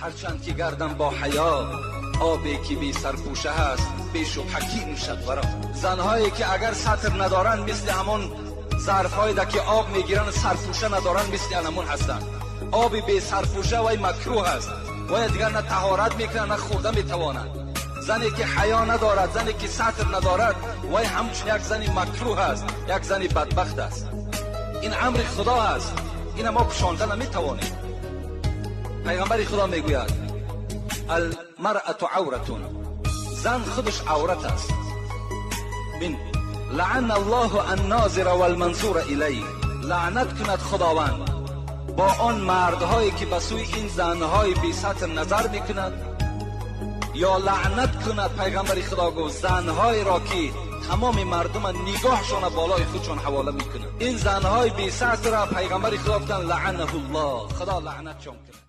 Ҳарчанд ки гардам бо ҳаё, обе ки бе сарпӯша аст, бешубҳа ки нӯшад варо. Занҳое ки агар сатр надоранд, мисли ҳамон зарфҳое ки об мегиранд, сарпӯша надоранд, мисли ҳамон ҳастанд. Оби бе сарпӯша вай макрӯҳ аст, вай дигар на таҳорат мекунад, на хӯрда метавонад. Зане ки ҳаё надорад, зане ки сатр надорад, вай ҳамчун як зани макрӯҳ аст, як зани бадбахт аст. Ин амри Худо аст, ина мо пӯшонда наметавонем. Паёмбари Худо мегӯяд: المرأة عورة, зан худаш аврат аст. Бин, لعن الله الناظر والمنظور إليه. Лаънат кунад Худованд бо он мардҳое ки ба сӯи ин занҳои бесатр назар мекунад, ё лаънат кунад, Пайғамбари Худо гуфт, занҳоеро ки тамоми мардума нигоҳшона болои худшон ҳавола мекунад. Ин занҳои бесатрро Пайғамбари Худо гуфтанд: لعنه الله, Худо лаънатшон кунад.